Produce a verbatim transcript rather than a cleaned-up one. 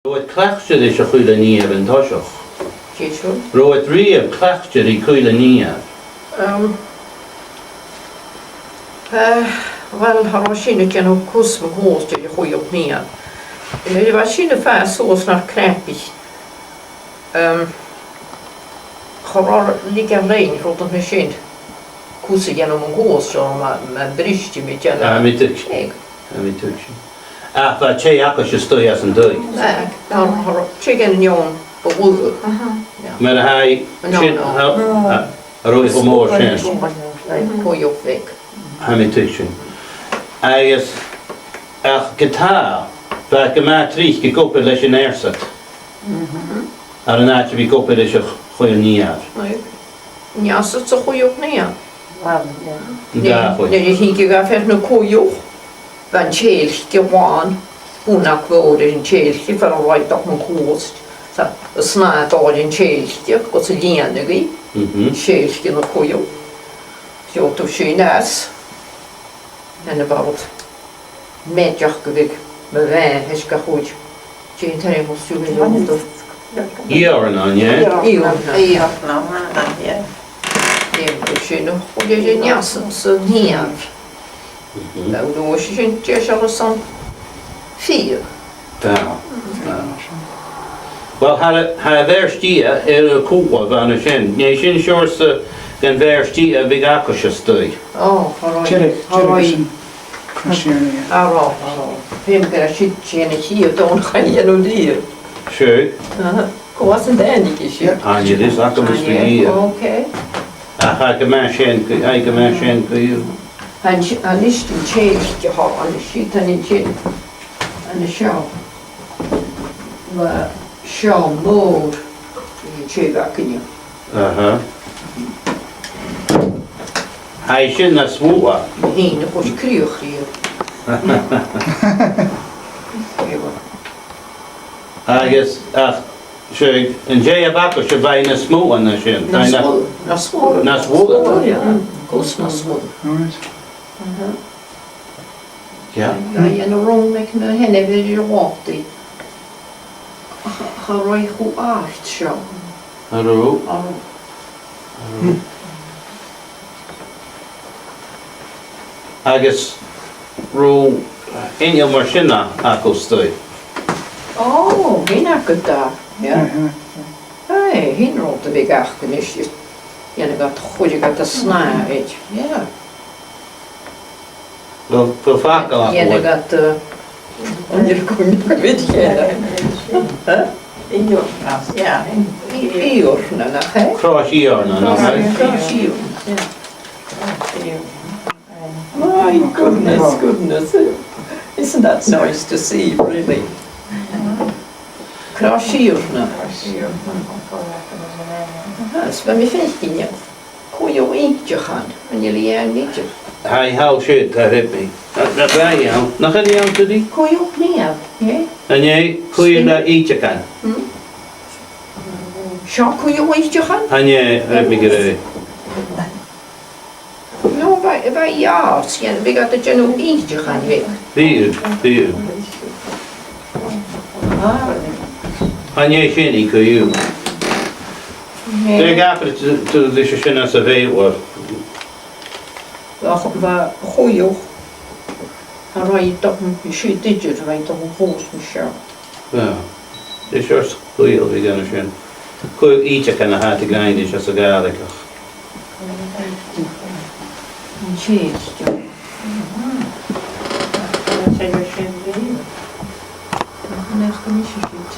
Robh iad cleachdte ris a' Chuil a' Nèimh an toiseach? Dè, siud? Robh iad riamh cleachdte ri Cuil a' Nèimh? Um, eh, well, cha robh sinn a' dèanamh cus mun cuairt air a' Chuil a' Nèimh. Nuair a bha sinn a' fàs suas nar cnapaichean, um, cha robh leithid a leithid, rud mar sin. Cus a dhèanamh mun cuairt, so ma, ma bhristeadh mi, dèanamh. Ah, mi tuigsinn. Aig. Ah, mi tuigsinn. Ach bha tè aca-san a-staigh san taigh. Aig, tha, tha, tè dhen an fheadhainn bu lugha. Aha. Yeah. Mar a tha i, no, sin, no, tha, no, tha, tha, robh i cho mòr sin. Cuideachd bheag. Tha mi tuigsinn. Agus, ach ge-tà, bha e gu math tric ag obair leis an fhear-sa. Mhm. Air an àite a bhith ag obair leis a' Chuil a' Nèimh. Right. Nì às a' Chuil a' Nèimh. Well, yeah. An dà chuid. Nuair a thigeadh e far na cuideachd, bha an teaghlach a' gabhail buannachd mhòr air an teaghlach far an robh iad mun cuairt. Tha, a' snàmh a' dol air an teaghlach, gus an lìonadh i. Mhm. Teaghlach na cuideachd. Gheibheadh tu sin às. An e bàrd. Mèideag gu bhith mo bheatha, is ga chuid. Dè an t-ainm a th' air a' bhàrd? Iarnan, yeah? Iarnan. Iarnan, yeah. Dè an t-ainm a th' air sin, a chuid a dh'fheumas san nèamh. Mhm. Bha, no, sin deiseil airson fighe. Tha, tha. Well, tha, tha a' bheairt-fhighe air a cùlaibh an sin. Nì sin seòrsa den bheairt-fhighe a bhiodh aca-san a-staigh. Ò, tha rud. Dìreach, tha dìreach rud. Sin. Crush area. Tha rud, tha rud. Feumaidh gur e sin a' chiad dòigh a dhèanamh dheth. Sure. Aha. Cò às an tàinig i sin? Yeah. An e, is aca mus fhighe. Okay. Ach, tha gu math sean, tha gu math sean co-dhiù. An, an e sin an teaghlach a th' ann an sin, an e sin, an e seo. Bha seo mòr, an tè bh' againne. Aha. Tha i sin nas motha. Tha i na chuid crìoch dheth. Agus, ach, 's e, an tè a bh' agaibhse, bha i nas motha na sin. Nas motha. Nas motha. Nas motha. Nas motha, yeah. Cus nas motha. All right. Aha. Yeah. Bha i ann an rùm aig mo sheanair air a' bhàta. Cha, cha robh i cho àrd seo. An robh? An robh. An robh. Agus robh inneal mar sin a, agaibh a-staigh? Ò, bha, an robh, yeah. Mhm. Aidh, bha rud a bha aca-san, is dhèanadh iad, chuireadh iad a' snàth air, yeah. Bha, bha facal aca. Dhèanadh iad, eh, an e cùm gu bhith cèile. Huh? Iarnan, yeah. I-, iarnan, nach e? Crois iarnan, nach e? Crois iarnan, yeah. My goodness, goodness. Isn't that nice to see, really? Crois iarnan. Aha, is bha mi a' faicinn. Cuideachd iteachan, an e lìon iteach? Tha, tha, siud, tha, rinn mi. Na, na, bha e ann. Nach eil e ann cuideachd? Cuideachd nèamh, yeah? An e, cuideachd iteachan? Hmm? Seo cuideachd iteachan? An e, rinn mi gu robh. No, bha, bha e àrd, yeah, bha iad a' dèanamh iteachan, bha. Bha, bha. Ah. An e sin i co-dhiù? Dè th' agaibh ri, ri sin às a' Bheurla? Bha, bha cuideachd, a' roinn dom, siud idir, a' roinn dom chùis na seo. Yeah. Is seòrsa cuideachd a bh' ann an sin. Cuideachd iteachan a tha iad ag ràdh ris às a' Ghàidhlig. An tè seo. An tè seo. Nach eil mise siud.